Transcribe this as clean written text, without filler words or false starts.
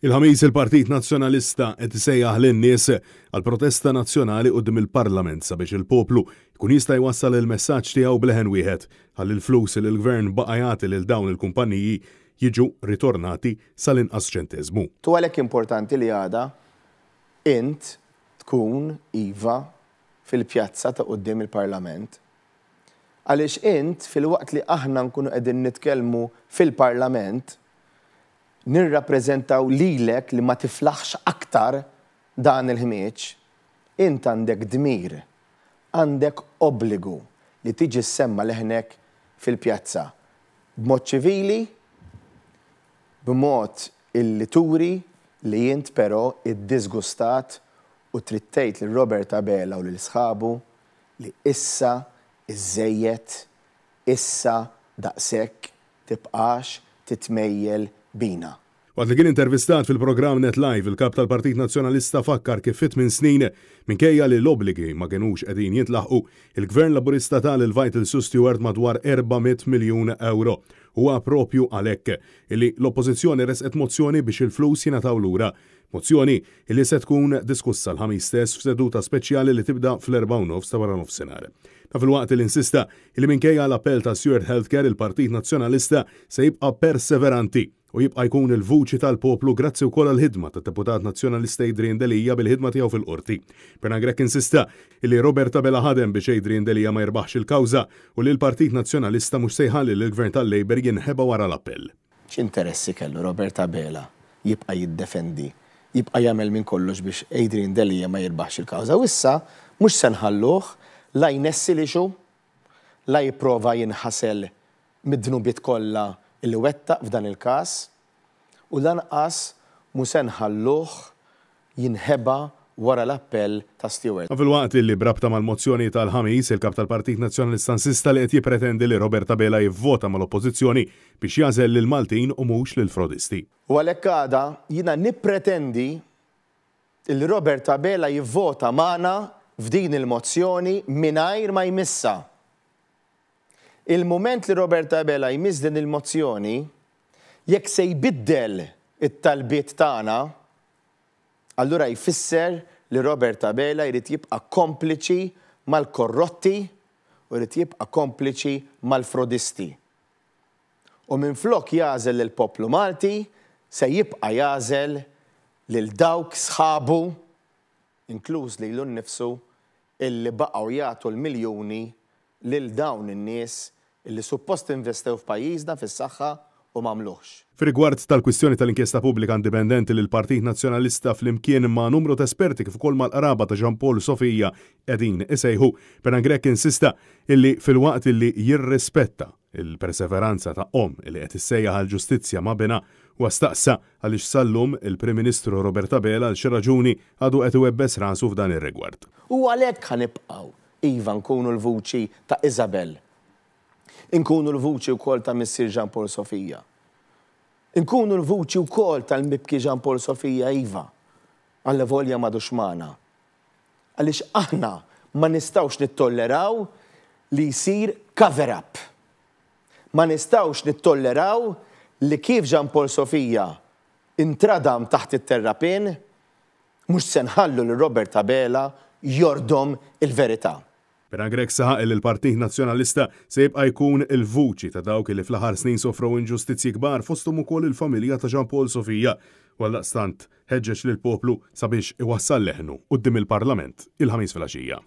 Il-Ħamis il-Partit Nazzjonalista qed isejjaħ lin-nies għal protesta nazzjonali quddiem il-Parlament sabiex il-poplu jkun jista' jwassal il-messaġġ tiegħu b'leħen wieħed ħalli l-flus li l-Gvern baqa' jagħti lil dawn il-kumpaniji jiġu ritornati sal-inqas ċenteżmu. U għalhekk importanti li għada int tkun, iva, fil-pjazza ta' quddiem il-Parlament. Għaliex int, filwaqt li aħna nkunu qegħdin nitkellmu fil-Parlament, nirrappreżentaw lilek li ma tiflaħx aktar dan il-ħmieġ, int għandek dmir, għandek obbligu li tiġi ssemma' leħnek fil-pjazza b'mod ċivili, b'mod illi turi li int però iddiżgustat u trid tgħid lil Robert Abela u lil sħabu li issa iżżejjed, issa daqshekk Tibqax titmejjel bina. Waqt li kien intervistat fil-programm Net Live, il-Kap tal-Partit Nazzjonalista fakkar kif fi tminn snin, minkejja li l-obbligi ma kinux qegħdin jintlaħqu, il-Gvern Laburista ta lil Vitals u Steward madwar 400 miljun ewro. Huwa proprju għalhekk illi l-Oppożizzjoni ressqet mozzjoni biex il-flus jingħataw lura. Mozzjoni li se tkun diskussa l-Ħamis stess f'seduta speċjali li tibda fl-4:30 ta' waranofsinhar. Dan filwaqt li insista li minkejja l-appell ta' Steward Healthcare il-Partit Nazzjonalista se jibqa' perseveranti u jibqa' jkun il-vuċi tal-poplu grazzi wkoll għall-ħidma tad-Deputat Nazzjonalista Adrian Delia bil-ħidma tiegħu fil-Qorti. Bernard Grech insista li Robert Abela ħadem biex Adrian Delia ma jirbaħx il-kawża u li l-Partit Nazzjonalista mhux se jħalli lill-Gvern tal-Labour jinħeba wara l-appell. X'interessi kellu Robert Abela jibqa' jiddefendi, jibqa' jagħmel minn kollox biex Adrian Delia ma jirbaħx il-kawża u issa mhux se nħalluh la jnessi l-issue, la jipprova jinħasel mid-dnubiet kollha li wettaq f'dan il-każ u lanqas mhu se nħalluh jinħeba wara l-appell ta' Steward. Filwaqt li b'rabta mal-mozzjoni tal-Ħamis, il-Kap tal-Partit Nazzjonalista insista li qed jippretendi li Robert Abela jivvota mal-Oppożizzjoni biex jagħżel lill-Maltin u mhux lill-frodisti. U għalhekk għada jiena nippretendi li Robert Abela jivvota magħna f'din il-mozzjoni mingħajr ma jmissha. Il-mument li Robert Abela jmiss din il-mozzjoni, jekk se jbiddel it-talbiet tagħna, allura jfisser li Robert Abela jrid jibqa' kompliċi mal-korrotti u jrid jibqa' kompliċi mal-frodisti. U minflok jagħżel lill-poplu Malti, se jibqa' jagħżel lil dawk sħabu, inkluż lilu nnifsu, illi baqgħu jagħtu l-miljuni lil dawn in-nies illi suppost investew f'pajjiżna fis-saħħa u m'għamluhx. Fir-rigward tal-kwistjoni tal-inkjesta pubblika indipendenti li l-Partit Nazzjonalista flimkien ma' numru ta' esperti kif ukoll mal-qraba ta' Jean Paul Sofia qegħdin isejħu, Bernard Grech insista illi filwaqt illi jirrispetta l-perseveranza ta' omm illi qed issejjaħ għall-ġustizzja ma' binha, huwa staqsa għaliex sal-lum il-Prim Ministru Robert Abela għal xi raġuni għadu qed iwebbes rasu f'dan ir-rigward. U għalhekk ħa nibqgħu, iva, nkunu l-vuċi ta' Isabel. Inkunu l-vuċi wkoll ta' missier Jean Paul Sofia. Inkunu l-vuċi wkoll tal-mibki Jean Paul Sofia, iva, allavolja m'għadux magħna. Għaliex aħna ma nistgħux nittolleraw li jsir cover-up. Ma nistgħux nittolleraw li kif Jean Paul Sofia intradam taħt it-terrapien, mhux se nħallu lil Robert Abela jordom il-verità. Bernard Grech saħaq li l-Partit Nazzjonalista se jibqa' jkun il-vuċi ta' dawk li fl-aħħar snin sofrew inġustizzji kbar fosthom ukoll il-familja ta' Jean Paul Sofia u għaldaqstant ħeġġeġ lill-poplu sabiex iwassal leħnu quddiem il-Parlament il-Ħamis filgħaxija.